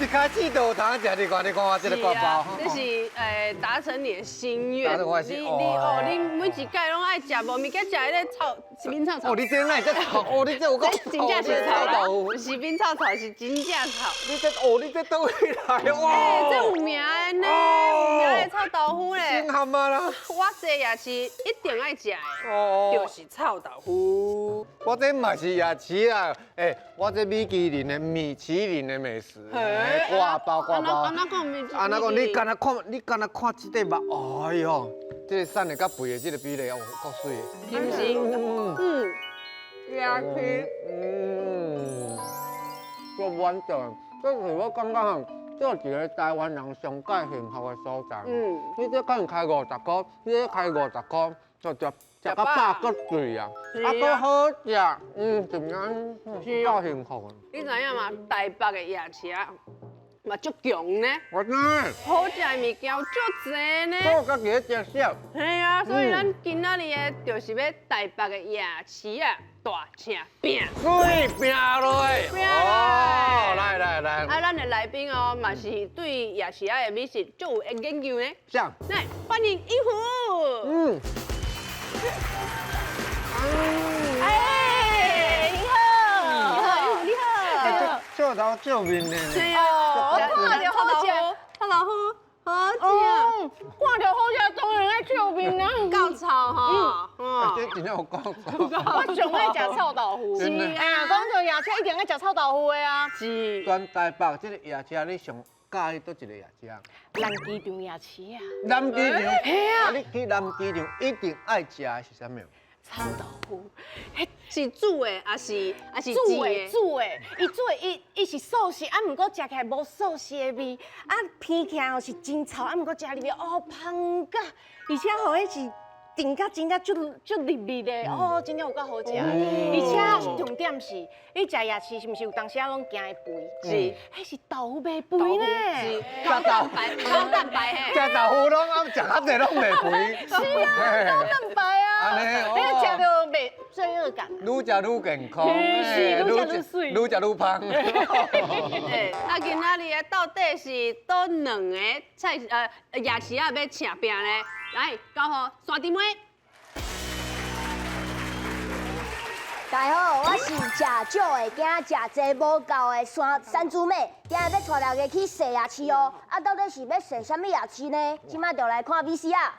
一開始就有通食，你看你看我這个割包。這是達成你的心願。達成我的心你你哦，你每一屆攏愛食，無物件食彼个臭是面臭臭。哦，你這哪會這臭？哦，你這有夠這真正是臭豆腐。毋是面臭臭，是真正臭。你這哦，你這佗位來哇？欸，這有名的呢，有名的臭豆腐咧。真含啊啦！我這也是一定愛食的，就是臭豆腐。我這嘛是夜市啊，欸，我這米其林的米其林的美食，割包割包。按怎講米？按怎講？你敢若看，你敢若看這個肉，哎喲，這個瘦的佮肥的這個比例哦，夠媠。是毋是？嗯，夜市，嗯，足完整。這是我感覺吼，這一个台灣人上蓋幸福的所在。嗯，你這可能開50箍，你這開50箍，就食食到飽閣醉啊，啊閣好食，嗯，怎樣？夠幸福。你知影嗎？台北的夜市啊，嘛足強呢。我知。好食的物件有足濟呢。我家己咧食少。嘿啊，所以咱今仔日的就是欲台北的夜市啊，大請拚。媠拚落。拚落。來來來。啊，咱的來賓哦，嘛是對夜市仔的美食足有研究呢。啥？來，歡迎一虎。嗯。哎，你好，你好，你好，笑頭笑面的。是啊，我看著好食，臭豆腐好食，看著好食，當然愛笑面啊。夠臭吼，嗯，這真正有夠臭。我上愛食臭豆腐。是啊，講到夜市一定愛食臭豆腐的啊。是。全台北這個夜市，你上佮意佗一個夜市？南機場夜市啊。南機場。嘿啊。你去南機場一定愛食的是啥物？臭豆腐，是煮的，還是還是煮的？煮的，伊煮的，伊伊是素食，啊，毋過食起來無素食的味，啊，闻起來哦是真臭，啊，毋過食入去哦芳甲，而且吼彼是甜甲真正足足入味的，哦，真正有夠好食。而且重點是，你食夜市是毋是有當時仔攏驚伊肥？是，彼是豆腐袂肥呢。是高蛋白，高蛋白嘿。食豆腐攏啊，食較濟攏袂肥。是啊，高蛋白啊。你食著袂罪惡感。愈食愈健康，是愈食愈媠，愈食愈芳。欸，啊，今仔日的到底是佗兩个菜夜市仔欲請拚呢？來，交予山珍妹。大家好，我是食少會驚食濟無夠的山山豬妹，今日欲帶大家去踅夜市哦。啊，到底是欲踅啥物夜市呢？這擺就來看 VCR。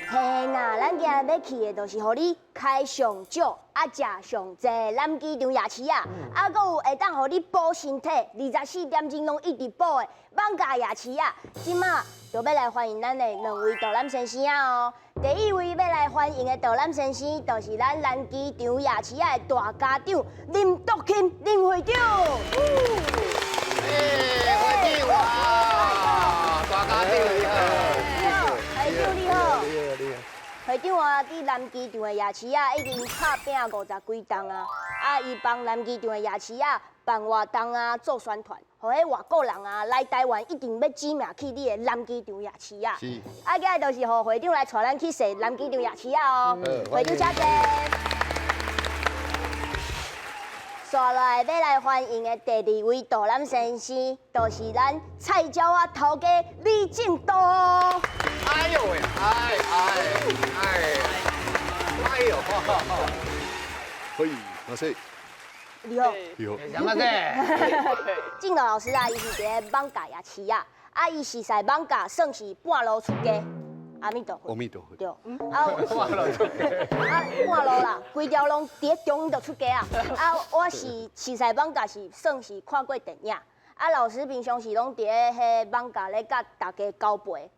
嘿啦，咱今日欲去的，就是予你開上少，啊食上濟南機場夜市啊，啊，閣有會當予你補身體，24點鐘攏一直補的艋舺夜市啊。這馬就欲來歡迎咱的兩位導覽先生啊哦。第一位欲來歡迎的導覽先生，就是咱南機場夜市仔的大家長林篤钦林會長。欸，會長哇，大家長你好。會長你好。會長啊，佇南機場的夜市仔已經拍拚50幾冬啊！啊，伊幫南機場的夜市仔辦活動啊，做宣傳，予彼外國人啊來台灣一定欲指名去你的南機場夜市仔。是。啊，今日就是予會長來帶咱去踅南機場夜市仔哦。會長請坐。接落來欲來歡迎的第二位導覽先生，就是咱菜鳥仔頭家李正道。哎呦喂，哎哎哎，哎呦，可以，阿師。你好。你好。楊阿姐。正道老師啊，伊是佇咧艋舺夜市啊，啊，伊熟似艋舺算是半路出家。阿彌陀佛。阿彌陀佛。對。啊，半路出家。啊，半路啦，規條攏佇咧中就出家啊。啊，我是熟似艋舺是算是看過電影。啊，老師平常時攏佇咧彼艋舺咧佮大家交陪。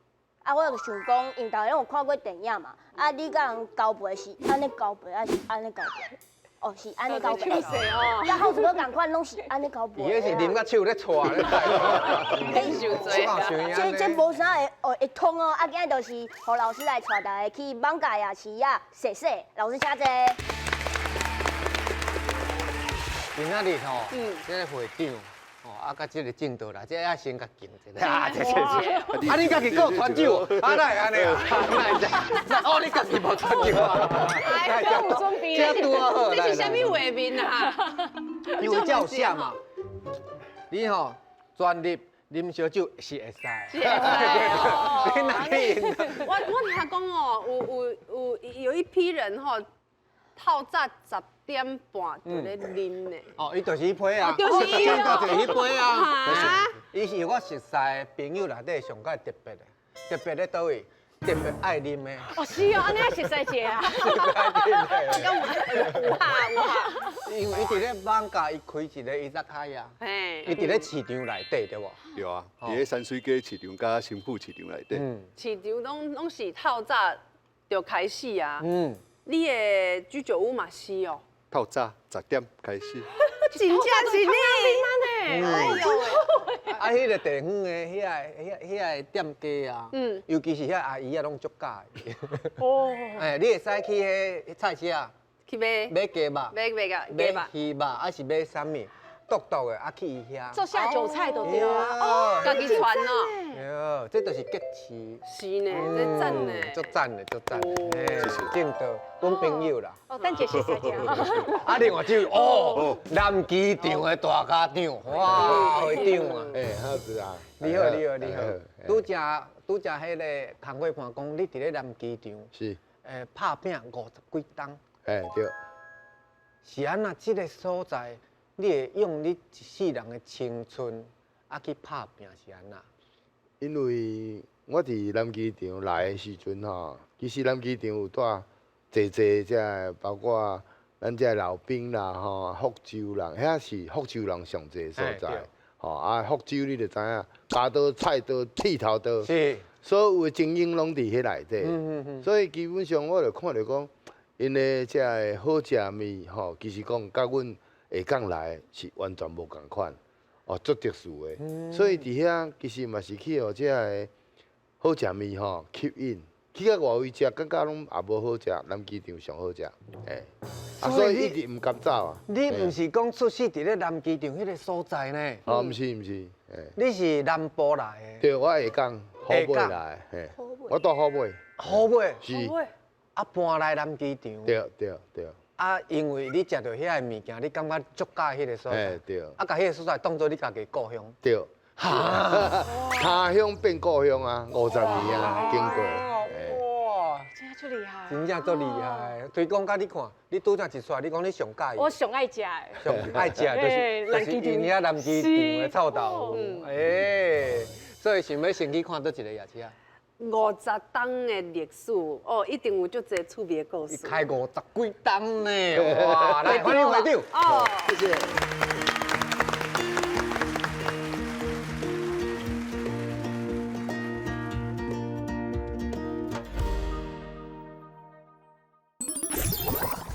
啊，我就想講，因為大家攏有看過電影嘛。啊，你佮人交陪是按呢交陪，還是按呢交陪？哦，是按呢交杯。手势哦，佮好处阁仝款，攏是按呢交杯。伊彼是啉甲手咧搓咧带。這這無啥會哦會通哦，啊今日就是予老師來帶大家去艋舺夜市仔踅踅，老師請坐。今仔日吼，這個會長。哦，啊，佮這個進度啦，這愛先共敬一下。啊，這這這，啊，你家己閣有傳酒？啊，哪會按呢啊？哪會這？哦，你家己無傳酒啊？哎，都有準備。這拄好。這是啥物畫面啊？因為這有寫嘛。你吼專入啉燒酒是會使。是會使。你哪去？我聽講哦，有一批人吼，透早10點半就咧啉呢。哦，伊就是彼批啊，就是伊哦，就是彼批啊。伊是我熟似的朋友內底上蓋特別的，特別咧佗位，特別愛啉的。哦，是哦，按呢熟似者啊。熟似者。敢有有哈有哈。因為伊佇咧艋舺，伊開一个伊扎開啊。嘿。伊佇咧市場內底對無？對啊，佇咧山水街市場佮新富市場內底。市場攏是透早就開始啊。你的居酒屋嘛是哦。透早10點開始。真正是你。哎呦！啊，彼個地方的彼個店家啊，尤其是遐阿姨啊，攏足佮意。哦。哎，你會使去彼菜市啊？去買。買雞肉。買買個買魚肉，還是買啥物？獨獨的啊，去伊遐。做下酒菜就對啊。哦，家己傳哦。對，這就是激市。是呢，這讚呢。足讚的，足讚的。謝謝。正道，阮朋友啦。哦，等一下熟似者。啊，另外就哦，南機場的大家長，哇，會長啊。哎，好是啊。你好，你好，你好。拄則拄則，彼個工課盤講，你佇咧南機場。是。拍拚50幾冬。哎，對。是按怎這个所在？你會用你一世人的青春啊去拍拚是按怎？因為我佇南機場來的時陣吼，其實南機場有帶濟濟這包括咱這老兵啦吼，福州人，遐是福州人上濟所在。吼啊，福州你就知影，鉸刀、菜刀、剃頭刀，是所有的精英攏佇彼內底。所以基本上我就看著講，𪜶的這个好食物吼，其實講佮阮下港來是完全無仝款，哦，足特殊的。所以佇遐其實嘛是去予這个好食物吼吸引，去到外圍食，感覺攏也無好食，南機場上好食，欸，啊，所以一直毋甘走啊。你毋是講出世佇咧南機場彼个所在呢？哦，毋是毋是，欸。你是南部來的？對，我下港虎尾來的，嘿，我住虎尾。虎尾。是。啊，搬來南機場。對對對。啊，因為你食著遐个物件，你感覺足佮意彼个所在。對。啊，共彼个所在當做你家己故鄉。對。他鄉變故鄉啊，50年啊，經過。哇，真正足厲害。真正足厲害。推廣佮你看，你拄才一出來，你講你上佮意。我上愛食的。上愛食就是𪜶遐南機場的臭豆腐。欸，所以想欲先去看佗一个夜市啊？ 50冬的歷史哦，一定有足濟趣味的故事。開50幾冬呢，哇！來，歡迎會長。哦，謝謝。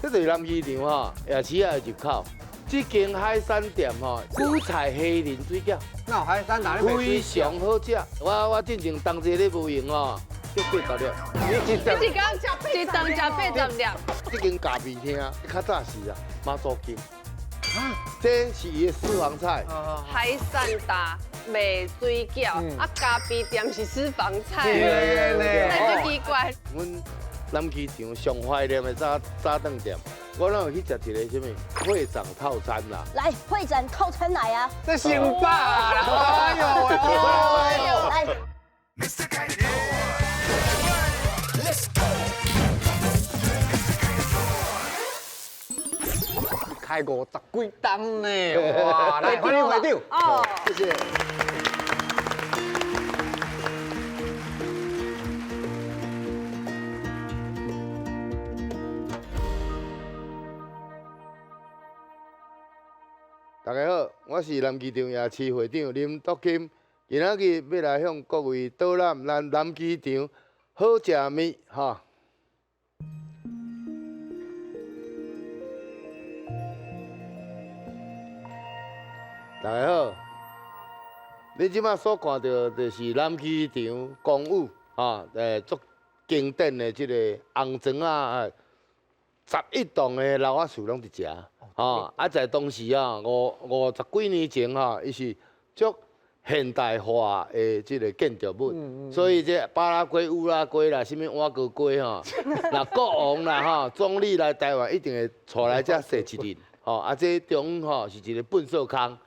這就是南機場吼，夜市仔的入口。這間海產店吼，韭菜蝦仁水餃，那有海產哪裡非常好食。我進前當時咧無閒吼，足80粒。你一頓你是講一頓食80粒？這間咖啡廳較早是啊，媽祖宮。啊，這是伊的私房菜。海產店賣水餃，啊，咖啡店是私房菜，那足奇怪。阮南機場上懷念的早頓店。我哪有去食一個啥物會長套餐啦？來，會長套餐來啊！這上飽啦！哎呦哎呦！來。開50幾冬呢！哇！來，歡迎會長。哦，謝謝。大家好，我是南機場夜市會長林篤金，今仔日欲來向各位導覽咱南機場好食物吼。大家好，你這擺所看著就是南機場公寓，哈，足經典的這個紅磚仔，11棟的樓仔厝攏佇遮，吼，啊，在當時啊，50幾年前吼，伊是足現代化的這個建築物，所以這巴拉圭、烏拉圭啦，啥物碗糕雞吼，若國王啦吼，總理來台灣一定會帶來遮踅一日，吼，啊，這中央吼是一個糞掃空，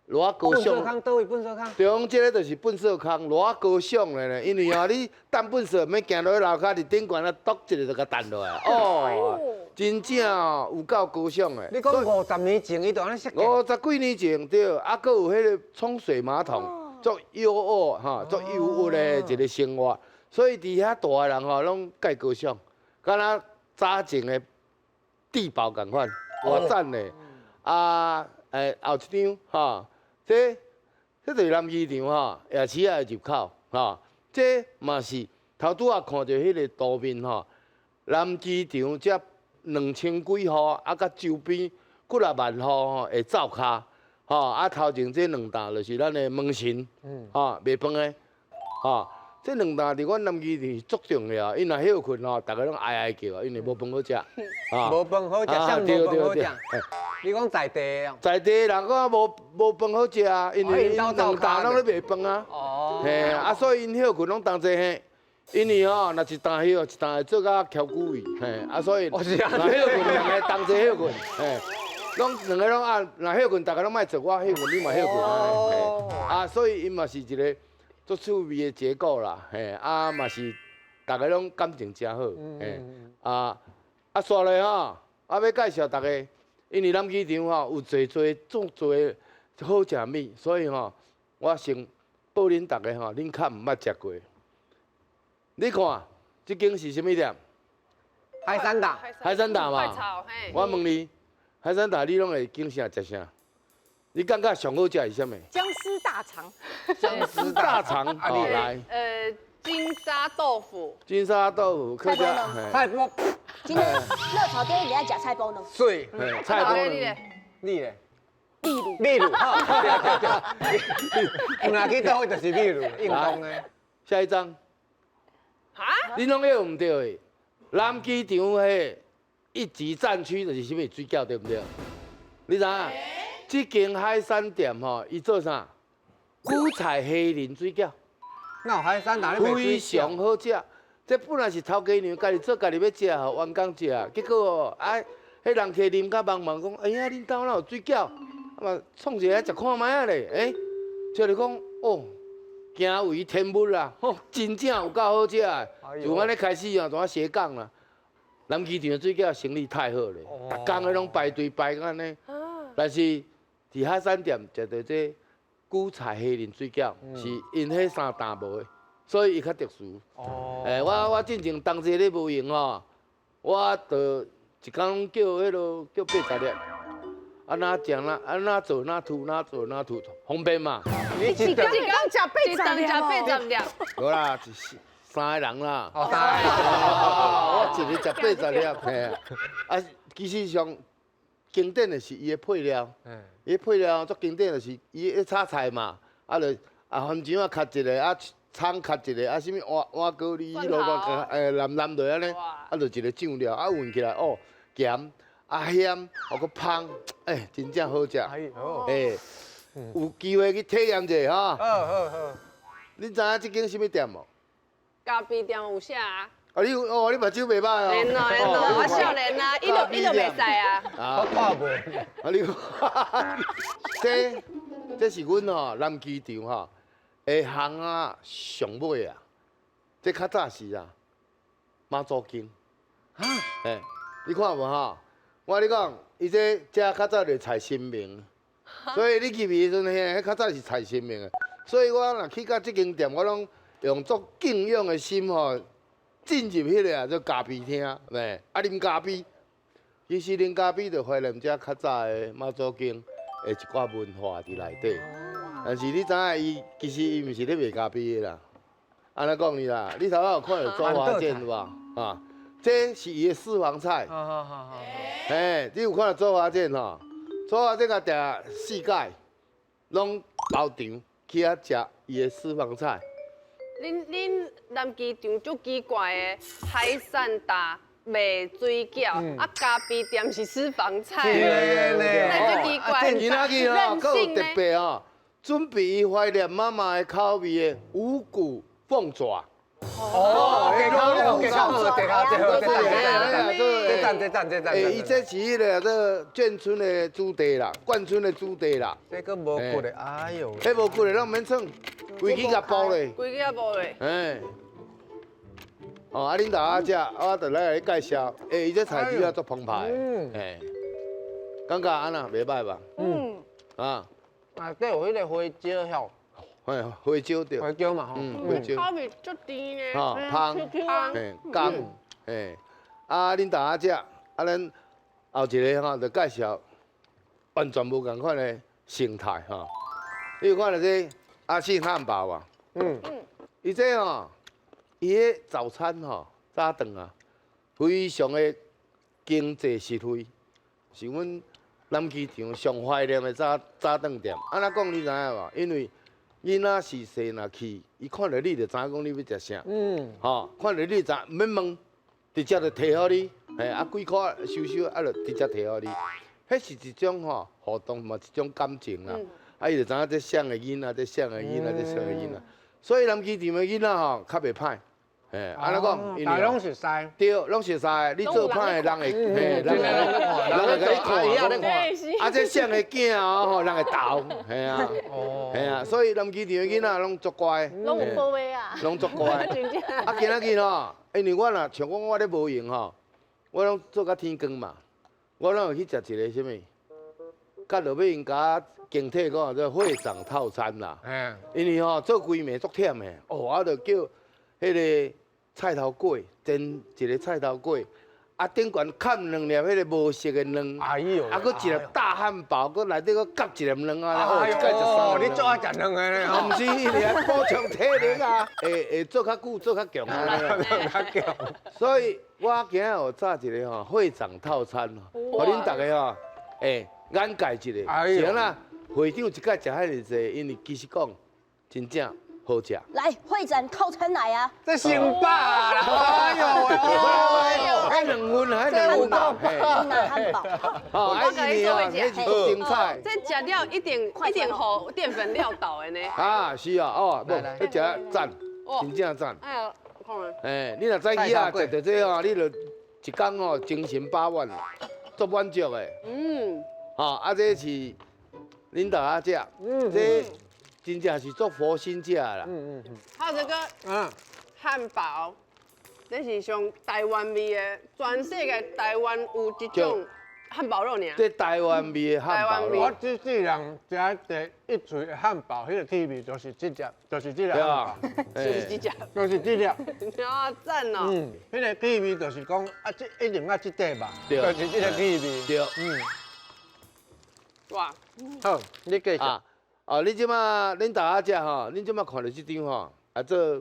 偌高尚。糞掃空佗位糞掃空？中央這個就是糞掃空，偌高尚的呢，因為吼你擲糞掃，免行落去樓跤，佇頂懸啊，篤一下就共擲落來，哦，真正哦有夠高尚的。你講50年前，伊就按呢設計？50幾年前對，啊，閣有彼個沖水馬桶。足優渥吼，足優越的一個生活，所以佇遐住的人吼，攏蓋高尚，敢若早前的地堡仝款，偌讚的。啊，後一張吼，這就是南機場吼，夜市仔的入口吼，這嘛是頭拄仔看著彼個圖面吼，南機場這2000幾戶，啊，佮周邊幾若萬戶吼會走跤。吼，啊，頭前這兩擔就是咱的門神，吼，賣飯的，吼，這兩擔佇阮南機場是足重要，𪜶若歇睏吼，逐家攏哀哀叫，因為無飯好食，無飯好食，啥無飯好食？你講在地的，在地的人講無飯好食啊，因為𪜶兩擔攏咧賣飯啊，嘿，啊，所以𪜶歇睏攏同齊嘿，因為吼，若一擔歇，一擔會做甲翘久去，嘿，啊，所以若歇睏兩个同齊歇睏，嘿。攏兩個攏啊，若歇睏，逐家攏莫做，我歇睏，你嘛歇睏按呢，啊，所以𪜶嘛是一個足趣味的結構啦，嘿，啊嘛是逐家攏感情誠好，嘿，啊啊，煞落吼，啊欲介紹逐家，因為南機場吼有濟濟足濟好食物，所以吼，我先報恁逐家吼，恁較毋捌食過。你看，這間是啥物店？海山島。海山島嘛。我問你。海山島，你攏會揀啥食啥？你感覺上好食是啥物？薑絲大腸。薑絲大腸，好來。金沙豆腐。金沙豆腐，菜脯卵。菜脯。今天熱炒店一定愛食菜脯卵。水。菜脯卵。你咧？秘魯。秘魯。對對對。毋若去佗位就是秘魯，印度的。下一張。哈？你攏會毋對的？南機場彼一級戰區就是啥物水餃對毋對？你知影？這間海產店吼，伊做啥？韭菜蝦仁水餃。那有海產哪裡非常好食。這本來是頭家娘家己做，家己欲食，予員工食。結果啊，彼人客啉甲茫茫講，哎呀，恁兜哪有水餃？啊嘛，創一下食看覓仔咧，欸，就咧講，哦，驚為天物啦，吼，真正有夠好食的。從按呢開始啊，就按斜槓啦。南機場的水餃生意太好咧，逐工咧攏排隊排按呢。但是佇海產店食著這韭菜蝦仁水餃，是𪜶彼三擔無的，所以伊較特殊。欸，我進前同齊咧無閒吼，我就一工叫彼落叫80粒，啊哪食哪啊哪做哪吐哪做哪吐，方便嘛。你一工一工食80粒。無啦，一三個人啦。哦，三個。我一日食80粒，嘿。啊，其實上經典的是伊的配料，伊的配料足經典的是伊的炒菜嘛，啊就啊番薯仔切一个，啊蔥切一个，啊啥物碗碗糕梨彼落個，淋淋落按呢，啊就一个醬料，啊聞起來哦鹹啊鹹，哦閣芳，欸，真正好食。欸，有機會去體驗一下哈。好好好。你知影這間啥物店無？咖啡店有寫啊。啊，你哦，你目睭袂歹哦。練咯練咯，我少年啊，伊就袂使啊。啊，我看無。啊，你，這是阮吼南機場吼的巷仔上尾啊，這較早是啊媽祖宮。哈？欸，你看無吼？我共你講，伊這遮較早就採神明，所以你入去的時陣，彼較早是採神明的。所以我若去到這間店，我攏用足敬仰的心吼。進入彼个啊，做咖啡廳，嘿，啊啉咖啡。其實啉咖啡就懷念遮較早的媽祖宮的一寡文化佇內底。但是你知影伊其實伊毋是咧賣咖啡的啦。按呢講你啦，你頭仔有看著周華健有無？啊，這是伊的私房菜。嘿，你有看著周華健吼？周華健共訂四界，攏包場去遐食伊的私房菜。恁南機場足奇怪的海產大賣水餃，啊咖啡店是私房菜，那足奇怪。今仔日吼，閣有特別哦，準備伊懷念媽媽的口味的五穀鳳爪。哦，加好，加好，加好，這好，這讚，這讚，這讚，這讚。欸，伊這是彼个這眷村的主地啦，眷村的主地啦。這閣無骨的，哎喲。彼無骨的攏免創，規支共剝咧。規支共剝咧。欸。哦，啊，恁大家食，我就來共你介紹。欸，伊這菜煮啊足澎湃。嗯。欸，感覺按怎袂䆀吧？嗯。啊。內底有彼个花椒吼。嘿，花椒對。花椒嘛吼。嗯，花椒。口味足甜的。吼，芳，嘿，甘，嘿。啊，恁大家食，啊，咱後一个吼，就介紹完全無仝款的生態吼。你有看著這阿信漢堡啊？嗯。伊這吼，伊彼早餐吼，早頓啊，非常的經濟實惠，是阮南機場上懷念的早早頓店。按怎講你知影無？因為囡仔是細若去，伊看著你就知影講你欲食啥，吼，看著你就知毋免問，直接就提予你，嘿，啊幾箍收收，啊就直接提予你。彼是一種吼互動嘛，一種感情啦。啊，伊就知影這誰的囡仔，這誰的囡仔，這誰的囡仔。所以南機場的囡仔吼較袂歹。嘿，按怎講？因為攏熟似。對，攏熟似。你做歹的人會，嘿，人會，人會共你看，啊，這誰的囝哦，吼，人會投，嘿啊，嘿啊，所以南機場的囡仔攏足乖。攏有寶貝啊。攏足乖。啊，今仔日吼，因為我若像講我咧無閒吼，我攏做甲天光嘛，我攏會去食一个啥物，甲落尾𪜶共我經體講做會長套餐啦。因為吼做規暝足忝的，哦，我就叫彼个菜頭粿，煎一个菜頭粿，啊頂懸崁兩粒彼个無色的卵，哎喲，啊閣一粒大漢堡，閣內底閣夾一粒卵啊，哦，一擺食三粒。你足愛食卵的呢？毋是，因為愛補充體力啊，會會做較久，做較強啊。較強。所以我今仔有炸一个吼會長套餐，予恁逐个吼，欸眼界一下，是按怎？會長一擺食遐爾濟，因為其實講真正。好食，來會長套餐來啊！這先飽啦！哎呦喂，還兩份，還兩份，漢堡。哦，我共你做伙食，精彩。這食了一定一定予澱粉撂倒的呢。啊，是啊，哦，無，你食讚，真正讚。哎呀，看。哎，你若早起啊，食著這吼，你就一工吼精神飽滿，足滿足的。嗯。吼，啊，這是恁大家食，這。真正是做佛心食啦。嗯嗯嗯。還有這个，漢堡，這是上台灣味的，全世界台灣有這種漢堡肉爾。這台灣味的漢堡肉。我這世人食第一喙的漢堡，彼个氣味就是這隻，就是這粒漢堡。就是這隻。就是這粒。啊，讚哦。嗯，彼个氣味就是講啊，這一定愛這塊吧。對。就是這个氣味。對。嗯。哇。好，你繼續。哦，你這馬恁大家食吼，恁這馬看著這張吼，啊做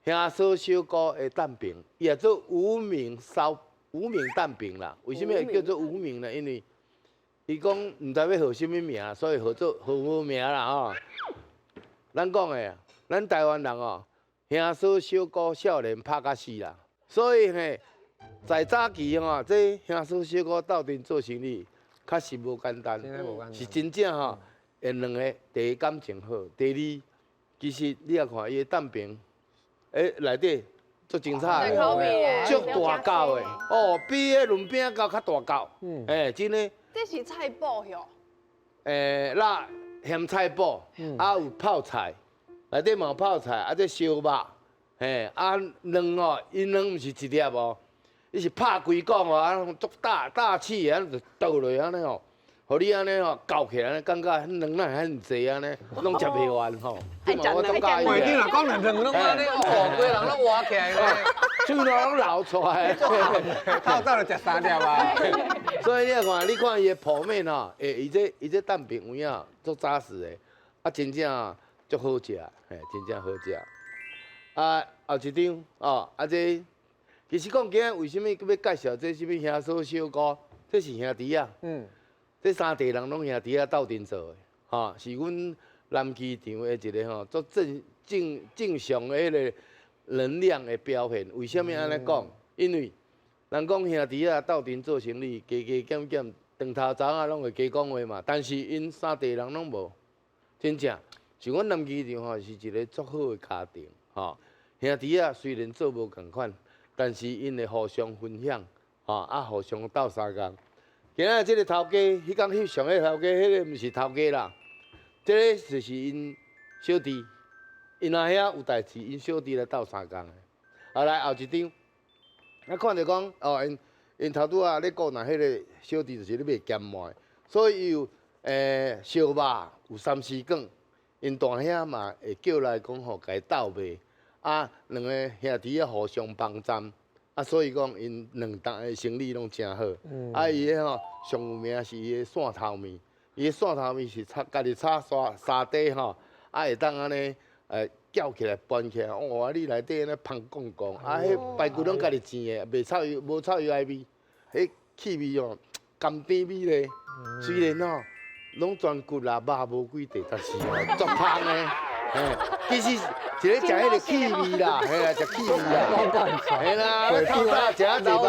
兄嫂小姑的蛋餅，伊也做無名燒無名蛋餅啦。為啥物會叫做無名呢？因為伊講毋知欲號啥物名，所以號做號無名啦吼。咱講的，咱台灣人哦，兄嫂小姑少年拍甲死啦，所以嘿，在早期吼，這兄嫂小姑鬥陣做生意，確實無簡單，是真正吼。𪜶兩个，第一感情好，第二，其實你也看伊的蛋餅，欸內底足精彩的，足大嚿的，哦，比彼卵餅糕較大嚿，欸，真的。這是菜脯喲。欸，辣鹹菜脯，啊有泡菜，內底嘛有泡菜，啊這燒肉，嘿，啊卵哦，伊卵毋是一粒哦，伊是拍開講哦，啊足大大氣的，啊就倒落按呢哦。予你按呢吼，攪起來，感覺卵哪會遐爾濟按呢，攏食袂完吼。愛食卵，會長若講卵攏按呢，哦，規人攏活起來咧，喙攏攏流出來。透早就食三粒啊。所以你看，你看伊的剖面吼，欸，伊這蛋餅有影足紮實的，啊，真正足好食，嘿，真正好食。啊，後一張哦，啊這其實講今仔為啥物閣欲介紹這啥物兄嫂小姑，這是兄弟仔。嗯。這三地人攏兄弟仔鬥陣做的，吼，是阮南機場的一个吼，足正正正常的彼个能量的表现。为啥物按呢讲？因为人讲兄弟仔斗阵做生意，加加减减，长头查仔拢会加讲话嘛。但是𪜶三地人拢无，真正是阮南机场吼是一个足好的家庭吼。兄弟仔虽然做无仝款，但是𪜶会互相分享，吼啊互相斗相共。今仔这个头家，彼工翕相的头家，彼个毋是头家啦，这个就是𪜶小弟，𪜶阿兄有代志，𪜶小弟来斗相共的。啊，来后一张，啊看著讲哦，𪜶𪜶头拄仔咧顾若彼个小弟就是咧卖咸糜，所以伊有烧肉有三丝卷，𪜶大兄嘛会叫来讲吼，共伊斗卖，啊两个兄弟仔互相帮衬。啊，所以讲，𪜶两档的生意拢诚好。啊，伊个吼上有名是伊的蒜头面，伊的蒜头面是炒家己炒沙沙底吼，啊会当按呢，搅起来拌起来，哇！你内底按呢芳摃摃，啊，彼排骨拢家己煎的，袂臭油，无臭油的味，彼气味哦，甘甜美咧。虽然吼，拢全骨啦，肉无几块，但是吼足芳的。嘿，其实一个食彼个气味啦，嘿啦，食气味啦，嘿啦，透早食啊济肉，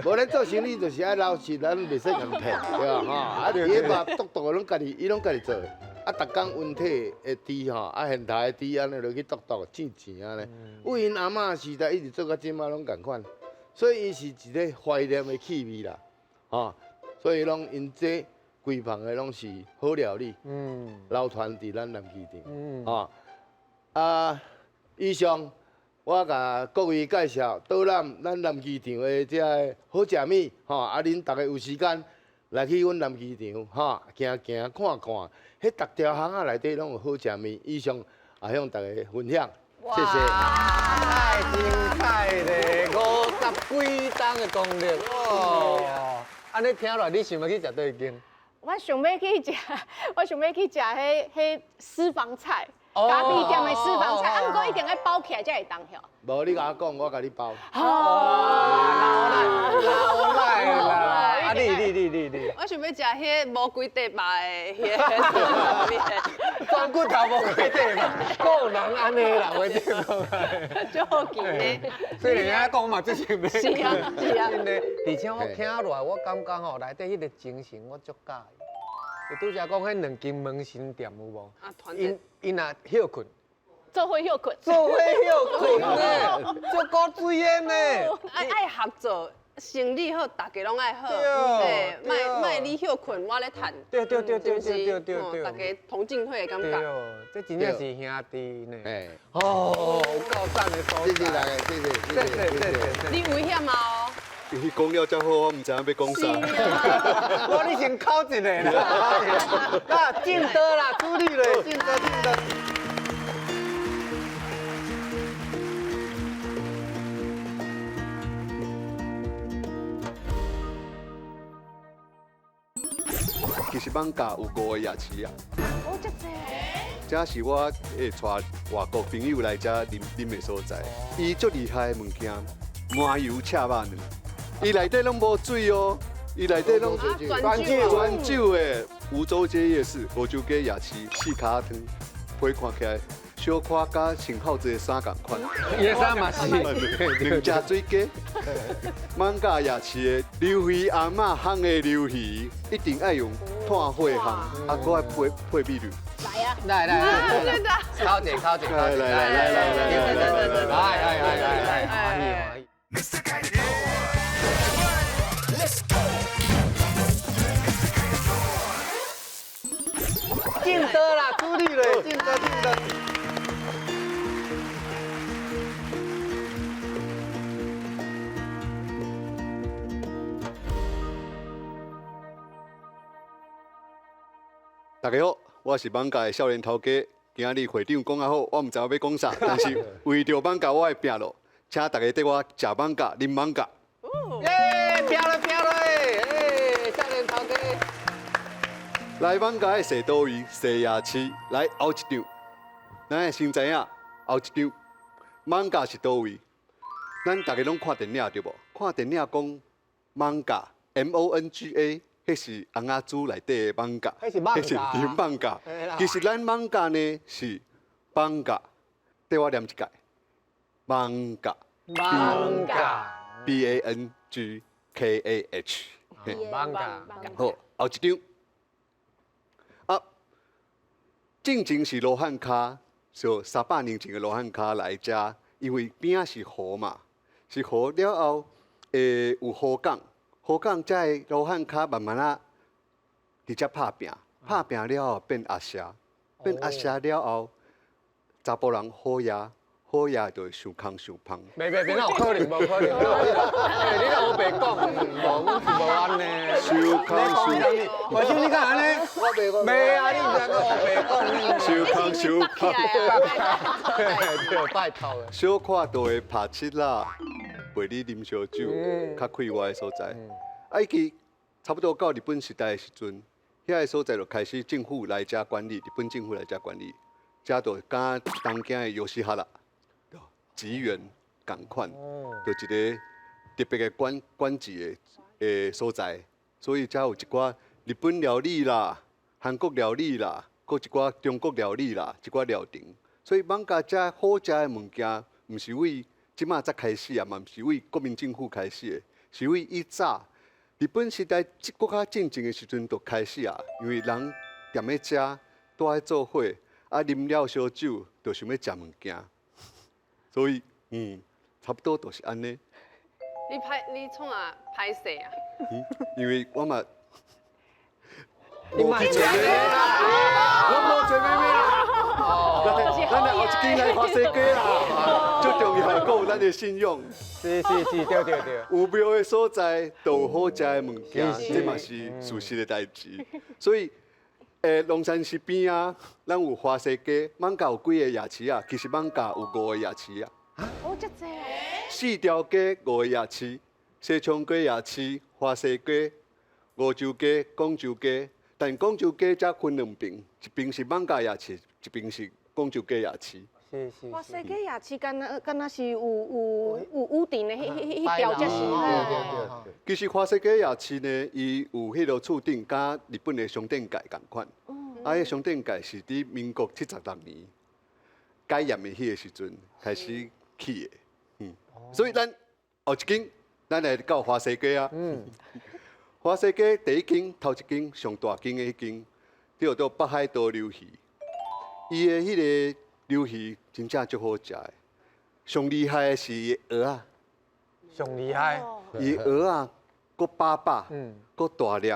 无咱做生意就是爱老实，咱袂使共骗，对吧？吼，啊，伊彼肉剁剁的拢家己，伊拢家己做的。啊，逐工温体的猪吼，啊，现杀的猪按呢落去剁剁，煎煎按呢。为𪜶阿嬷时代一直做到这摆拢仝款，所以伊是一个怀念的气味啦，吼，所以拢𪜶这。规房的拢是好料理，流传伫咱南机场，吼啊！以上我共各位介绍导览咱南机场的这个好食物，吼啊！恁逐家有时间来去阮南机场，吼行行看看，彼逐条巷仔内底拢有好食物。以上也向大家分享，谢谢。太精彩咧，五十几冬的功力，哇！按呢听落，你想欲去食佗一间？我想欲去食，我想欲去食彼彼私房菜，咖啡店的私房菜，啊，毋过一定爱包起来才会当晓。无，你共我讲，我共你包。哦，老赖老赖啦！啊，你你你你你。我想欲食彼无几块肉的彼个面，全骨头无几块肉，个人按呢啦，我讲。足好奇呢。虽然按呢讲嘛，这是欲。是啊是啊。真的，而且我听落来，我感觉吼，内底彼个精神我足佮意。伊拄才讲彼两间门市店有无？𪜶𪜶若歇睏，做伙歇睏，做伙歇睏呢，足古锥的呢。爱爱合作，生意好，大家拢爱好。对，莫莫你歇睏，我咧趁。对对对对对对对对。大家同进退的感觉。对，这真正是兄弟呢。哦，有够赞的所在。谢谢大家，谢谢谢谢谢谢。你危险啊！伊讲了遮好，我毋知影欲讲啥。我你先考一个啦，啊，进刀啦，处理咧，进刀进刀。其实艋舺有五个夜市啊。哦，遮济。这是我会带外国朋友来遮啉啉的所在。伊足厉害的物件，麻油赤肉卵。伊内底拢无水哦，伊内底拢全酒全酒的。梧州街夜市、梧州街夜市、四跤仔汤，皮看起来小可佮穿孝子的衫仝款。伊的衫嘛是，两只水鸡。艋舺夜市的溜鱼阿嬷烘的溜鱼，一定爱用炭火烘，啊，阁爱配配米露。来啊！来来来，靠近靠近，来来来来来来来来来来来来。进刀啦，处理咧，进刀进刀。大家好，我是艋舺的少年头家。今仔日会长讲啊好，我毋知影欲讲啥，但是为著艋舺，我会拼落，请大家缀我食艋舺，啉艋舺。耶，拼了拼了，哎，少年头家。来艋舺的踅佗位，踅夜市，来后一场，咱会先知影后一场艋舺是佗位？咱大家拢看电影对无？看电影讲艋舺，M O N G A，彼是尪仔煮內底的艋舺，彼是艋舺，彼是艋舺。其實咱艋舺呢是艋舺，綴我念一擺，艋舺，艋舺，B A N G K A H，艋舺。好，後一張。啊，進前是羅漢跤，就300年前的羅漢跤來遮，因為邊仔是河嘛，是河了後，有河港。河港遮的羅漢跤慢慢仔佇遮拍拚，拍拚了後變阿舍，變阿舍了後，查埔人好野，好野就會傷空傷芳。袂袂袂，哪有可能？無可能！你若烏白講，無，阮是無按呢。傷空傷。為什麼你敢按呢？我袂講。袂啊！你毋知影閣烏白講。傷空傷芳。對，拜託的。小可就會拍七啦，陪你啉燒酒，較快活的所在。啊，伊其差不多到日本時代的時陣，遐个所在就開始政府來遮管理，日本政府來遮管理，遮就佮東京的ヨシハラ、吉原仝款，就一个特別的管管制的所在。所以遮有一寡日本料理啦、韓國料理啦，閣一寡中國料理啦，一寡料亭。所以艋舺遮好食的物件，毋是為這馬才開始啊，嘛毋是為國民政府開始的，是為以早。日本時代，閣較進前的時陣就開始啊，因為人踮咧食，都愛做伙，啊，啉了燒酒，就想欲食物件，所以，差不多就是按呢。你歹，你創啥歹勢啊？因為我嘛，你莫做咩啦，我無做咩咩啦。咱來後一間來華西街啦，最重要閣有咱的信用。是是是，對對對。有廟的所在，就有好食的物件，這嘛是事實的代誌。所以，龍山寺邊仔，咱有華西街，艋舺有幾个夜市啊？其實艋舺有五个夜市啊。哦，遮濟啊！四條街五个夜市，西昌街夜市、華西街、梧州街、廣州街。但廣州街才分兩爿，一爿是艋舺夜市，一爿是廣州街夜市。是是。華西街夜市敢若敢若是有有有屋頂的，彼彼彼條才是。對對對。其實華西街夜市呢，伊有彼个厝頂佮日本的商店街仝款。啊，彼商店街是佇民國76年解嚴的彼个時陣開始起的。所以咱後一間，咱來到華西街啊。華西街第一間、頭一間上大間的彼間，叫做北海道鰻魚。伊的彼个鰻魚真正足好食的，上厲害的是伊的蚵仔。上厲害。伊蚵仔閣飽飽，閣大粒，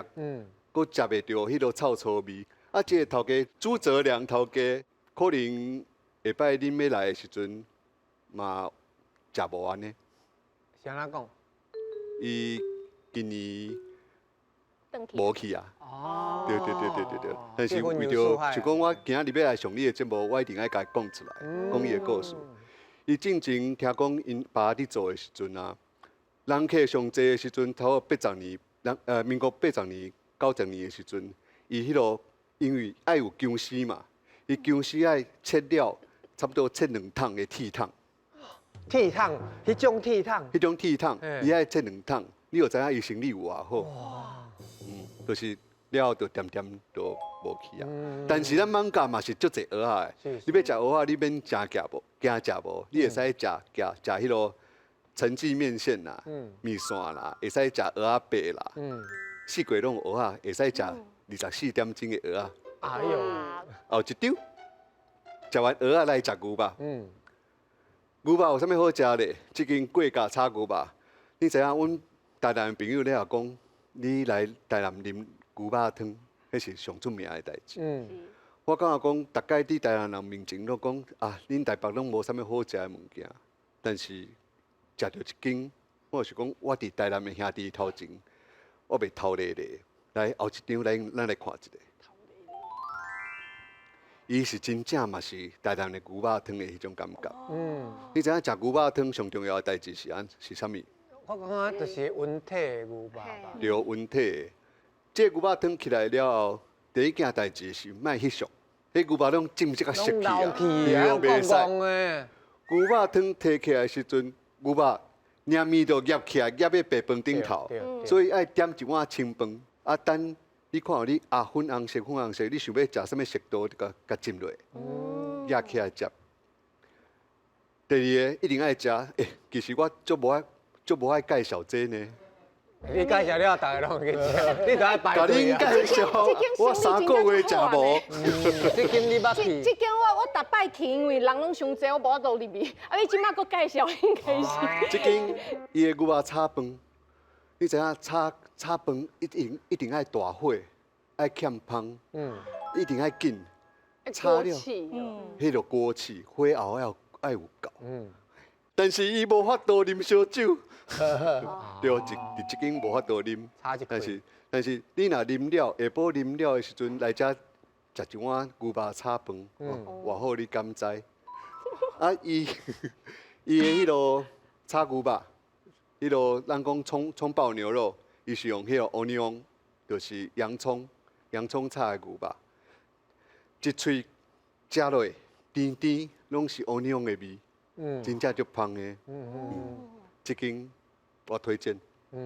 閣食袂著彼个臭臊味。啊，這个頭家朱澤良頭家，可能下擺恁欲來的時陣嘛食無按呢。是按怎講？伊今年無去啊！對對對對對對，但是為著就講我今仔日欲來上你的節目，我一定愛共伊講出來，講伊的故事。伊進前聽講𪜶爸佇做的時陣啊，人客上濟的時陣，差不多80年，人民國80年、90年的時陣，伊彼個因為愛有薑絲嘛，伊薑絲愛切了，差不多切兩桶的鐵桶。鐵桶，彼種鐵桶。彼種鐵桶，伊愛切兩桶，你就知影伊生意有偌好。就是了後就恬恬就無去啊。但是咱艋舺嘛是足濟蚵仔的，你欲食蚵仔，你免誠驚無，驚食無，你會使食食食彼个陳記麵線啦、麵線啦，會使食蚵仔粿啦，四季攏有蚵仔，會使食24點鐘的蚵仔。哎喲，後一張，食完蚵仔來食牛肉。牛肉有啥物好食咧？這間貴價炒牛肉，你知影？阮台南朋友咧也講，你來台南啉牛肉湯，彼是上出名的代誌。我感覺講，逐擺佇台南人面前攏講啊，恁台北攏無啥物好食的物件，但是食著一間，我是講，我佇台南的兄弟頭前，我袂頭咧咧。來後一張，來咱來看一下。伊是真正嘛是台南的牛肉湯的彼種感覺。你知影食牛肉湯上重要的代誌是按是啥物？我感覺就是溫體的牛肉吧。對，溫體的。這個牛肉湯起來了後，第一件代誌是莫翕相，彼牛肉攏浸這個熟去啊，對，袂使。牛肉湯提起來的時陣，牛肉黏麵就挾起來，挾佇白飯頂頭，所以愛點一碗清飯。啊，等你看你啊粉紅色粉紅色，你想欲食啥物色度，就共共浸落，攑起來食。第二个一定愛食，欸，其實我足無愛足無愛介紹這呢。你介紹了，逐个攏去食，你都愛排隊共恁介紹，我3個月食無。這間你捌去？這間我逐擺去，因為人攏傷濟，我無法度入去。啊，你這擺閣介紹，應該是。這間伊的牛肉炒飯，你知影炒炒飯一定一定愛大火，愛欠芳，一定愛緊。炒了，彼个鍋氣火候要愛有夠。但是伊無法度啉燒酒，對，佇這間無法度啉。但是你若啉了，下晡啉了的時陣來遮食一碗牛肉炒飯，偌好你敢知？啊，伊伊的彼个炒牛肉，彼个咱講蔥蔥爆牛肉，伊是用彼个 onion，就是洋蔥，洋蔥炒的牛肉，一喙食落甜甜，攏是 onion 的味。真正足芳的，這間我推薦。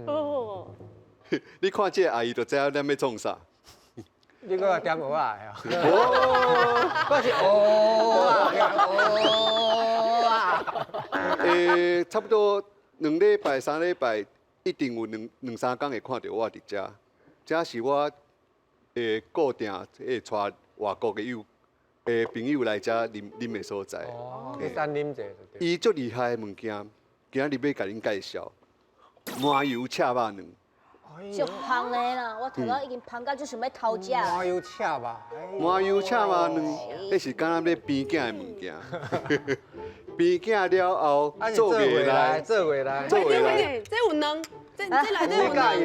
哦，你看這個阿姨就知影咱欲創啥。你閣點蚵仔啊？哦，我是蚵仔，蚵仔。欸，差不多2禮拜、3禮拜，一定有兩兩三工會看著我佇遮。這是我固定會帶外國的友。欸，朋友來遮啉啉的所在。哦，去三啉者。伊足厲害的物件，今仔日欲共恁介紹麻油赤肉卵。足芳的啦，我頭仔已經芳到就想欲偷食。麻油赤肉。麻油赤肉卵，彼是敢若咧變囝的物件。變囝了後做袂來，做袂來，做袂來。這有卵，這內底有卵。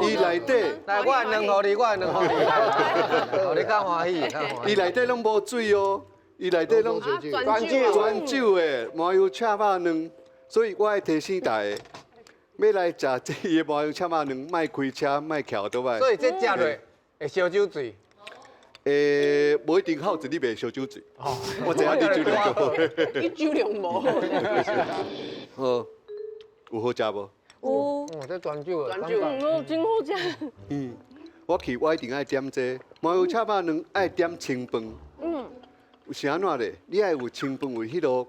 伊內底，來，我的卵予你，我的卵予你，予你較歡喜。伊內底攏無水哦，伊內底攏全酒，全酒的麻油赤肉卵，所以我愛提醒大家，欲來食這个麻油赤肉卵，莫開車，莫騎倒來。所以這食落會燒酒醉。欸，無一定好一你袂燒酒醉。我知影你酒量足好。你酒量無。好，有好食無？有。哦，這全酒，全酒，哦，真好食。嗯，我去我一定愛點這個麻油赤肉卵，愛點清飯。是按怎咧？你愛有清飯，有彼个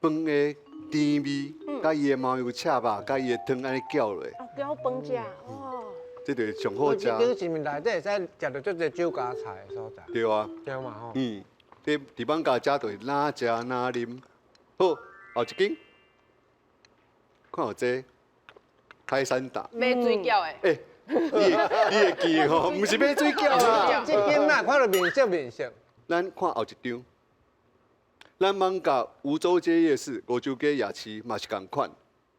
飯的甜味，佮伊的麻油赤肉，佮伊的湯按呢攪落。哦，攪飯食，哦。這就是上好食。這間是毋是內底會使食著足濟酒家菜的所在？對啊。對嘛吼。嗯，這佇艋舺遮就是哪食哪啉。好，後一間，看有這海產檔。買水餃的。欸，你會記吼？毋是買水餃啊。這間哪看著面色面色。咱看後一張，咱艋舺梧州街夜市、梧州街夜市嘛是仝款，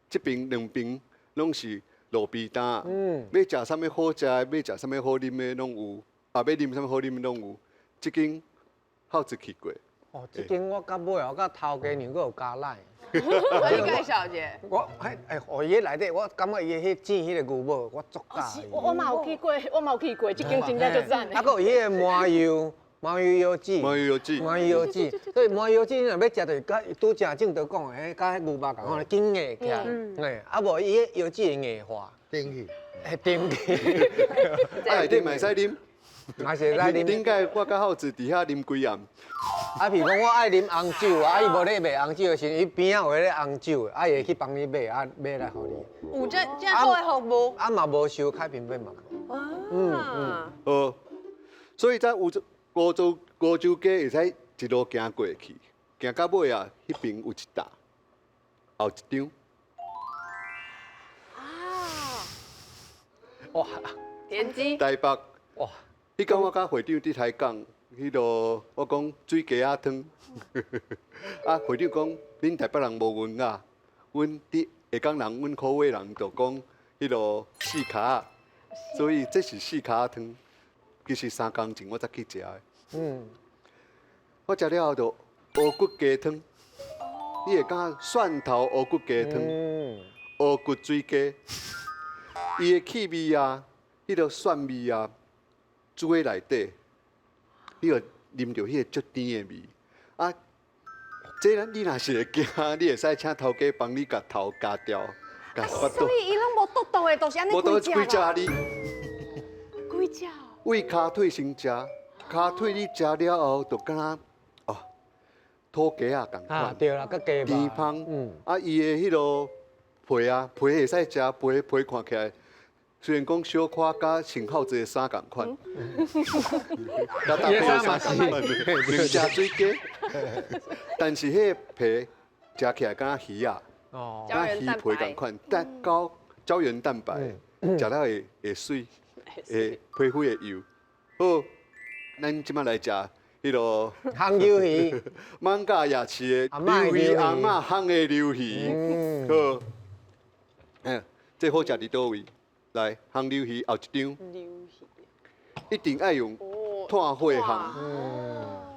這邊兩邊攏是路邊攤，欲食啥物好食的，欲食啥物好啉的攏有，啊，欲啉啥物好啉的攏有。這間好一去過。哦，這間我到尾我佮頭家娘閣有加奶。你介紹一下。我彼欸，哦，伊彼內底，我感覺伊彼煎彼个牛母，我足佮意。我嘛有去過，我嘛有去過，這間真正足讚的。啊，閣有彼个麻油。麻油腰子，麻油腰子，麻油腰子，所以麻油腰子你若欲食，就是佮拄才正德講的，彼佮彼牛肉仝款，緊硬起來，嘿，啊無伊彼腰子會硬化，定去，會定去。啊，內底嘛會使啉，嘛是會使啉。頂擺我佮浩子佇遐啉幾暗。啊，譬如講我愛啉紅酒啊，伊無咧賣紅酒的時陣，伊邊仔有彼个紅酒的，啊，伊會去幫你買，啊，買來予你。有這這好的服務。啊嘛無收開瓶費嘛無。好，所以在梧州。梧州街會使一路行過去，行到尾啊，彼邊有一搭，後一張。啊！哇！田雞。台北。哇！彼工我佮會長佇台講，彼个我講水雞仔湯。啊，會長講恁台北人無文雅，阮佇下港人，阮口尾人就講彼个四跤仔，所以這是四跤仔湯。其實3工前我才去食的。我食了後就烏骨雞湯，你會感覺蒜頭烏骨雞湯，烏骨水雞，伊的氣味啊，彼个蒜味啊，煮在內底，你就啉著彼个足甜的味。啊，這你若是會驚，你會使請頭家幫你共頭鉸掉，共腹所以伊攏無毒毒的，都是按呢規隻。無毒規隻你。食。为跤腿先食，跤腿你食了后，就敢若哦，土鸡仔仝款。对啦，較雞甜芳。啊，伊的彼个皮啊，皮會使食，皮皮看起來雖然講小可佮穿孝子的衫仝款，佮搭配的衫仝款，兩隻水雞，但是彼个皮食起來敢若魚仔，敢若魚皮仝款，但高膠原蛋白，食了會會媠，會皮膚會幼。好，咱這擺來食彼个烘魷魚，艋舺夜市的鱿魚阿嬤烘的魷魚，好，哎，這好食佇佗位？來，烘魷魚後一張，一定愛用炭火烘，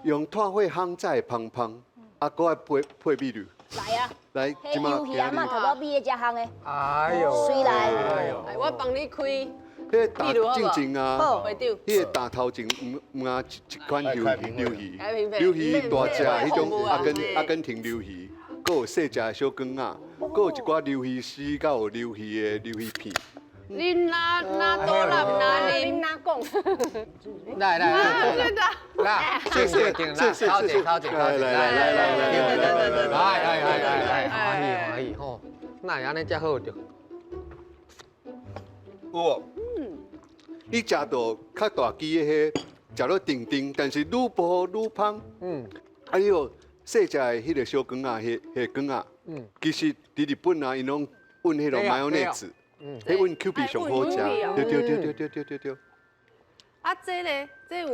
用炭火烘才會芳芳，啊，閣愛配配米露。來啊！來，彼魷魚阿嬤頭拄比咧遮烘的。哎呦，水來。來，我幫你開。彼個打進前啊，彼個打頭前毋毋啊一款魷魚，魷魚大隻彼種阿根廷魷魚，閣有細隻的小卷仔，閣有一寡魷魚絲，閣有魷魚的魷魚片。你哪哪多啦？哪啉哪講？來來來，來，謝謝，謝謝，掏錢掏錢掏錢，來來來來來來來來來來，歡喜歡喜吼，哪會按呢遮好著？有，你食到較大支的彼，食落甜甜，但是愈薄愈芳。啊，你有細隻的彼個小卷仔，彼彼卷仔，其實佇日本啊，𪜶攏混彼個マヨネーズ。彼阮 Q 幣上好食，對對對對對對對對。啊，這咧，這有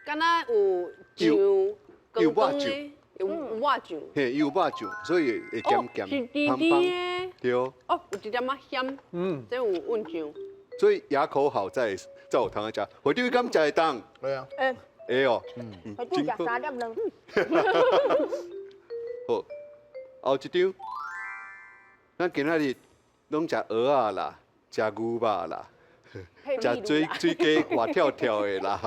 敢若有醬，有抹醬，有抹醬。嘿，有抹醬，所以會鹹鹹芳芳。對。哦，有一點仔鹹。這有混醬。所以牙口好才才有通食。會長，你敢食會當？會啊。會。會哦。會長食三粒卵。好，後一張，咱今仔日。攏食蚵仔啦，食牛肉啦，食水水雞活跳跳的啦，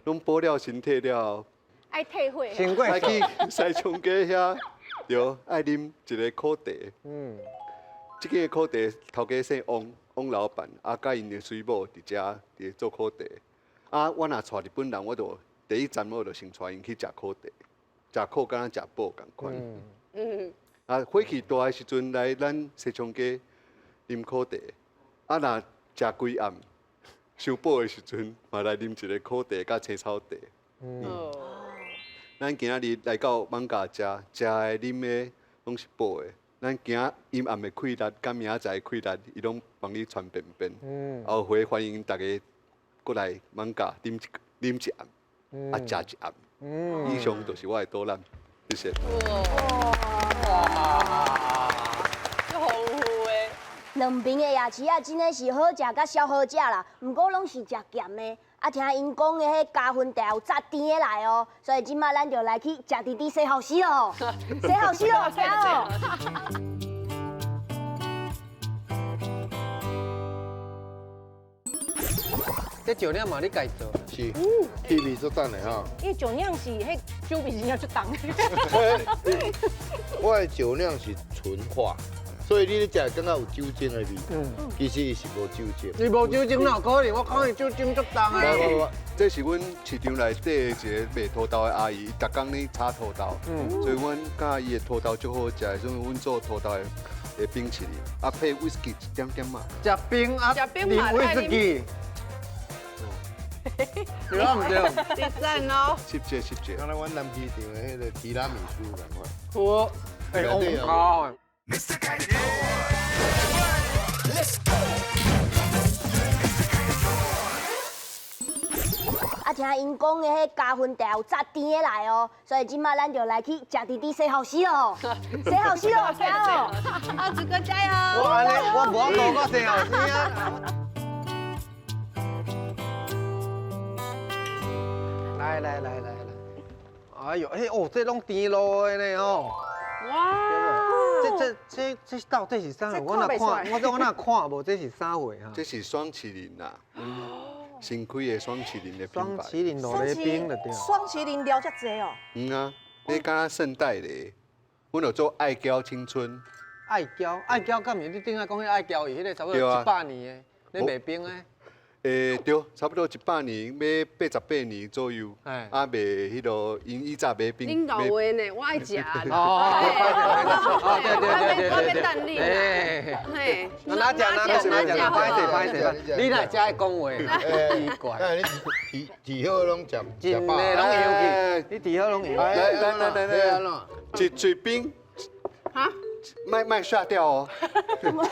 攏補了身體了後，愛退火。愛去西涌街遐，對，愛啉一个苦茶。這間苦茶頭家姓王，王老闆，啊，佮𪜶的水某佇遮佇做苦茶。啊，我若帶日本人，我就第一站我就先帶𪜶去食苦茶，食苦敢若食補仝款。啊，火氣大的時陣來咱西涌街。啉苦茶，啊若食規暗，傷飽的時陣，嘛來啉一个苦茶佮青草茶。咱今仔日來到艋舺遮，食的啉的攏是補的。咱今陰暗的氣力，佮明仔載的氣力，伊攏幫你傳遍遍。後回歡迎大家過來艋舺啉一啉一暗，啊食一暗。以上就是我的導覽，謝謝。兩邊的夜市仔真的是好食佮小好食啦，毋過攏是食鹹的。啊，聽𪜶講的彼加分茶有炸甜的來哦，所以這馬咱就來去食甜甜洗後死咯，洗後死咯，行哦。這酒釀嘛，你家做？是，氣味足重的吼。因為酒釀是彼酒味真正足重。我的酒釀是純化。所以你咧食會感覺有酒精的味，其實伊是無酒精。伊無酒精哪有可能？我看伊酒精足重的。無無無，這是阮市場內底一个賣土豆的阿姨，逐工咧炒土豆，所以阮佮意伊的土豆足好食，所以阮做土豆的冰淇淋，啊配威士忌一點點嘛。食冰啊，啉威士忌。對毋對？你讚哦。謝謝謝謝。敢若阮南市場的彼个提拉米蘇仝款。好，哎，好。啊，聽𪜶講的彼加分茶有炸甜的來哦，所以這馬咱就來去食甜甜洗後死咯，洗後死咯，行哦！阿子哥加油！我按呢，我無法度閣洗後死啊！來來來來來，哎呦，哎哦，這攏甜露的呢吼！哇！這這這到底是啥？我哪看，我我哪看無？這是啥貨哈？這是雙麒麟啦，新開的雙麒麟的品牌。雙麒麟酪梨冰就對。雙麒麟料遮濟哦。嗯啊，你敢若聖代咧？阮有做愛嬌青春。愛嬌愛嬌，敢毋是你頂下講彼愛嬌伊，彼个差不多100年的，咧賣冰的。欸，對，差不多100年，欲88年左右。啊，賣彼個𪜶以前買冰。恁老話呢，我愛食。哦，對對對對對。我欲等你。嘿，哪食哪食哪食，歹勢歹勢，你若遮愛講話，奇怪。你提提好攏食，真的攏會去，你提好攏會。來來來來來，一喙冰。哈？莫莫下掉哦，莫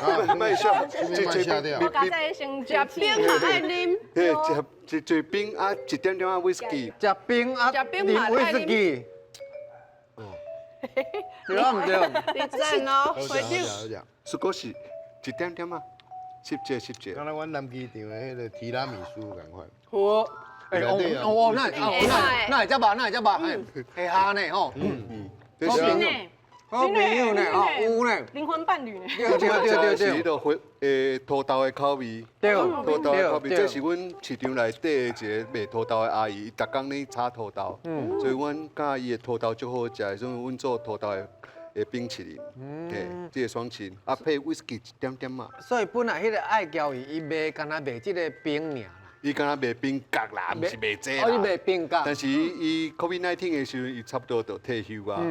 下，一喙冰，我剛才先食冰嘛愛啉，對，食一喙冰啊，一點點仔威士忌，食冰啊，啉威士忌，對毋對？你讚哦，會長，是閣是一點點仔，濕者濕者。敢若阮南機場的彼個提拉米蘇仝款。好，欸，哦，那那那會遮肉，那會遮肉，會蝦呢吼，嗯，好朋友。好朋友呢，哦，有呢，靈魂伴侶呢。對對對對，是彼個火土豆的口味。對，土豆的口味，這是阮市場內底的一個賣土豆的阿姨，伊逐工咧炒土豆，所以阮佮意伊的土豆足好食，所以阮做土豆的冰淇淋，對，這個霜淇淋，啊配威士忌一點點仔。所以本來彼個愛嬌伊，伊賣干焦賣這個冰爾。伊敢若賣冰角啦，毋是賣這啦。哦，伊賣冰角。但是伊 COVID-19 的時陣，伊差不多就退休啊。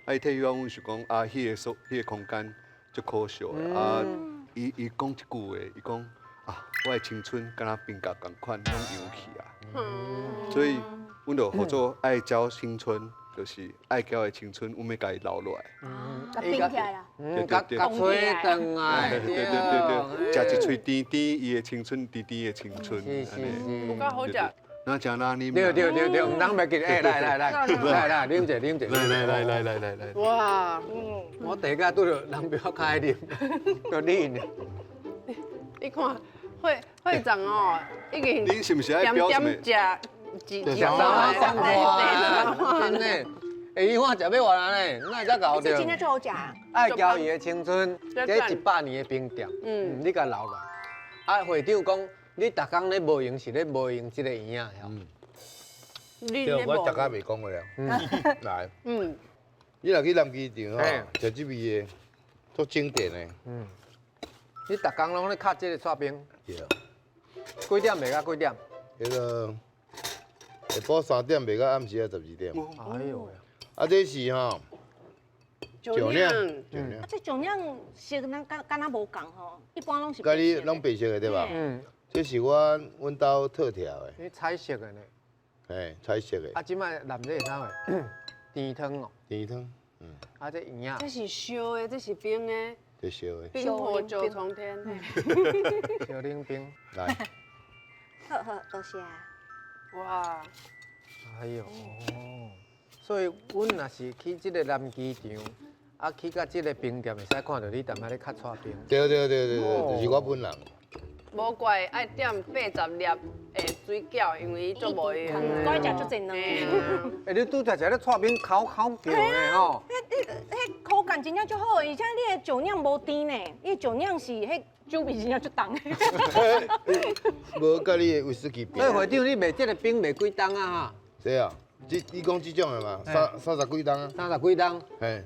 啊，伊退休啊，阮想講啊，彼個所，彼個空間足可惜的。啊，伊伊講一句話，伊講啊，我的青春敢若冰角仝款，攏溶去啊。所以，阮就號做愛嬌青春。就是愛嬌的青春，阮欲共伊留落來。共冰起來啦。嗯，共共吹轉來。對對對對，食一喙甜甜，伊的青春，甜甜的青春。是是是。有夠好食。那食哪裡？對對對對，毋通袂記得。欸，來來來，來來，啉者啉者。來來來來來來來。哇，我第一個拄著人表開啉，就你呢。你看會會長哦，已經。你是毋是愛表什麼？食三三花，真的，欸，伊看食欲完啊呢，哪會遮𠢕這真正足好食。愛嬌伊的青春，這100年的冰店，嗯，你共留落。啊，會長講，你逐工咧無閒是咧無閒這個圓仔，嗯。對，我逐工袂講話了。來，嗯，你若去南機場吼，食這味的，足經典的。嗯。你逐工攏咧敲這個剉冰。對。幾點賣到幾點？彼個。下晡3點賣到暗時仔12點。哎呦！啊，這是吼酒釀，酒釀。啊，這酒釀色敢敢敢若無仝吼，一般攏是。佮你攏白色的對吧？嗯。這是阮阮兜特調的。你彩色的呢？嘿，彩色的。啊，這擺淋這是啥貨？甜湯哦。甜湯，嗯。啊，這圓仔。這是燒的，這是冰的。這燒的。冰火九重天。燒冷冰。來。好好，多謝。哇！哎喲，所以阮若是去這個南機場，啊去到這個冰店，會使看著你踮遐咧敲剉冰。對對對對對，就是我本人。無怪愛點80粒的水餃，因為伊足無閒。怪食足濟卵。欸，你拄才食咧剉冰口口叫呢吼？彼彼口感真正足好，而且你的酒釀無甜呢，你的酒釀是彼。酒味真正足重。無佮你的威士忌比。所以會長，你賣這個冰賣幾冬啊？這啊，這你講這種的嘛，三三十幾冬啊。三十幾冬。嘿。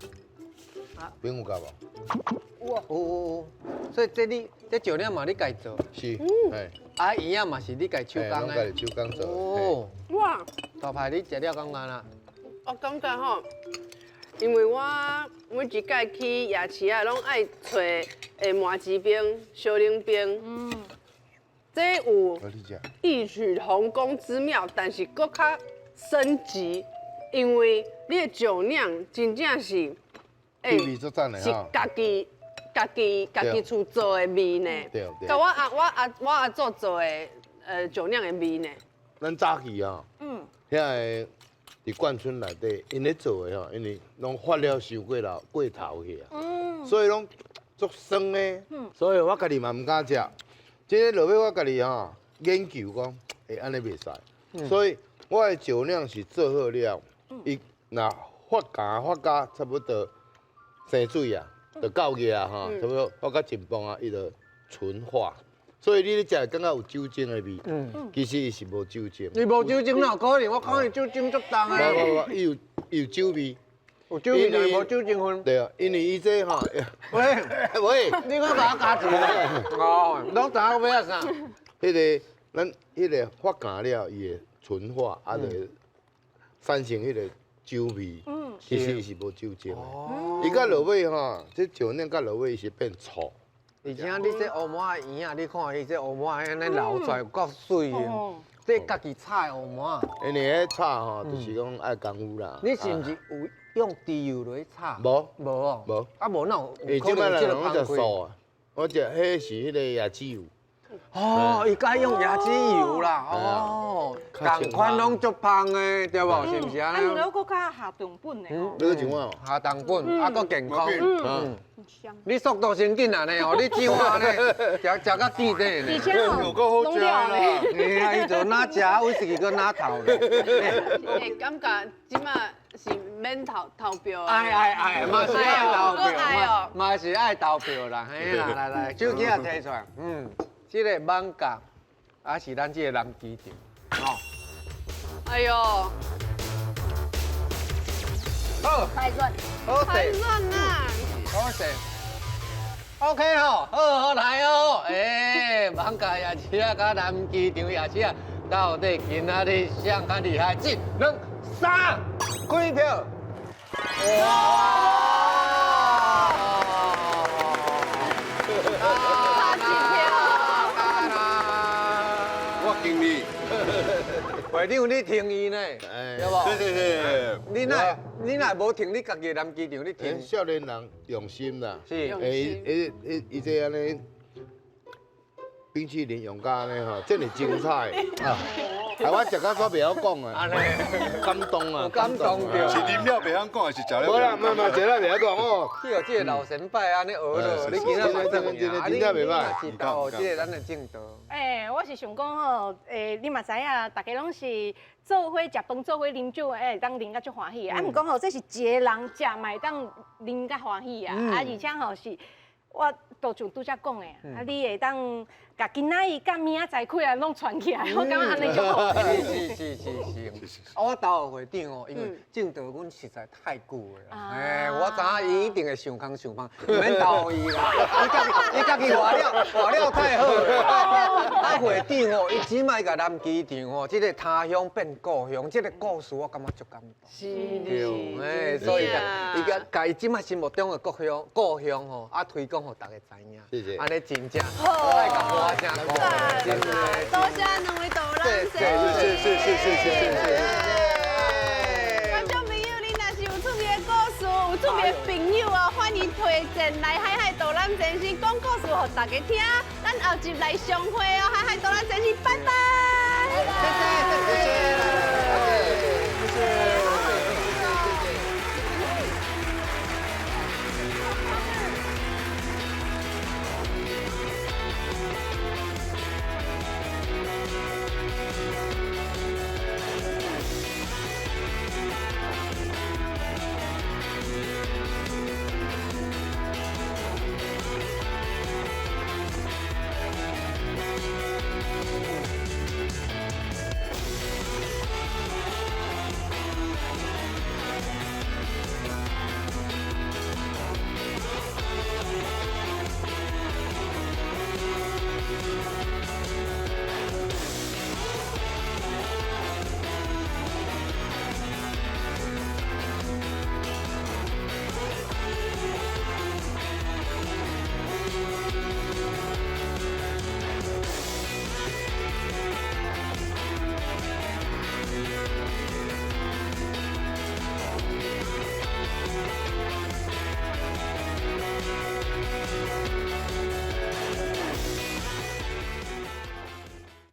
冰有夠無？有有有。所以這你這酒釀嘛，你家做。是。嘿。啊，圓仔嘛是你家手工的。攏家己手工做。哦。哇！大牌，你食了感覺啦？我感覺吼，因為我每一擺去夜市啊，攏愛揣麻糬冰、燒冷冰。嗯。這有異曲同工之妙，但是閣較升級，因為你的酒釀真正是，是家己、家己、家己厝做的味呢。對對。佮我阿、我阿、我阿祖做的酒釀的味呢。咱早期啊，遐个佇冠村內底，𪜶咧做的吼，因為攏發了傷過老過頭去啊，所以攏足酸的。所以我家己嘛毋敢食。這個落尾我家己吼研究講，會按呢袂使，所以我的酒釀是做好了，伊若發芽發到差不多生水啊，就夠熱啊吼，差不多發到一半啊，伊就純化。所以你咧食會感覺有酒精的味，其實伊是無酒精。伊無酒精哪有可能？我看伊酒精足重的。無無無，伊有伊有酒味。有酒味，但是無酒精分。對啊，因為伊這吼，喂喂，你閣共我加一個？哦，攏知影欲買啥？彼個咱彼个发酵了，伊会醇化，啊，就会产生彼个酒味。其实伊是無酒精的。伊到落尾吼，這酒釀到落尾是變醋。而且你這烏麻仔圓仔，你看伊這烏麻仔按呢流出來有夠媠的。這家己炒的烏麻。因為彼炒吼，就是講愛功夫啦。你是毋是有用豬油落去炒？無，無哦。無。啊無哪有？伊這擺人攏食素啊，我食彼是彼個椰子油。哦，伊改用椰子油啦，哦，仝款攏足芳的，對無？是毋是按呢？啊，毋過閣較下重本的哦。你閣像我？下重本，啊，閣健康。嗯。你速度先緊啊呢哦，你煮按呢，食食甲見底呢。而且哦，有夠好食啦。嘿啊，伊就哪食威士忌，閣哪頭咧。會感覺這馬是免投投票。愛愛愛，嘛是愛投票，嘛是愛投票啦，嘿啦，來來，手機仔提出來，嗯。這個艋舺，還是咱這個南機場，哦。哎呦，好，太軟，好太軟啦，好勢，OK 吼，好好來哦，欸，艋舺夜市仔佮南機場夜市仔，到底今仔日誰較厲害？一、兩、三，開票！哇！会长，你听伊呢，对无？对对对。你若无听，你家己南机场你听。少年人用心啦，是。欸，伊这按呢，冰淇淋用甲按呢吼，真是精彩啊！啊，我食到煞袂晓講啊，感動啊，感動著。是啉了袂曉講，還是食了？無啦，無無，食了袂曉講哦。去予這个老前輩按呢學落，你今仔嘛真真真正袂歹。是哦，這个咱的正道。欸，我是想講吼，欸，你嘛知影，大家攏是做伙食飯、做伙啉酒，會當啉甲足歡喜。啊，毋過吼，這是一个人食嘛會當啉甲歡喜啊。啊，而且吼是，我都像拄才講的，啊，你會當共今仔日佮明仔載開來攏傳起來，我感覺按呢足好。是是是是。啊，我投予會長哦，因為正道阮實在太久了啦。欸，我知影伊一定會想空想空，毋免投予伊啦。伊家己活了活了太好了。啊，會長哦，伊這擺共南機場哦，這个他鄉變故鄉，這个故事我感覺足感動。是。對，欸，所以伊共共伊這擺心目中的故鄉故鄉吼，啊推廣予大家知影。謝謝。按呢真正，我愛共歡聲講，真的。多謝兩位導覽師。謝謝謝謝謝謝。觀眾朋友，你若是有趣味的故事，有趣味的朋友哦，歡迎推薦來海海導覽先生講故事予大家聽。咱後集來相會哦，海海導覽先生，拜拜。謝謝謝謝謝謝。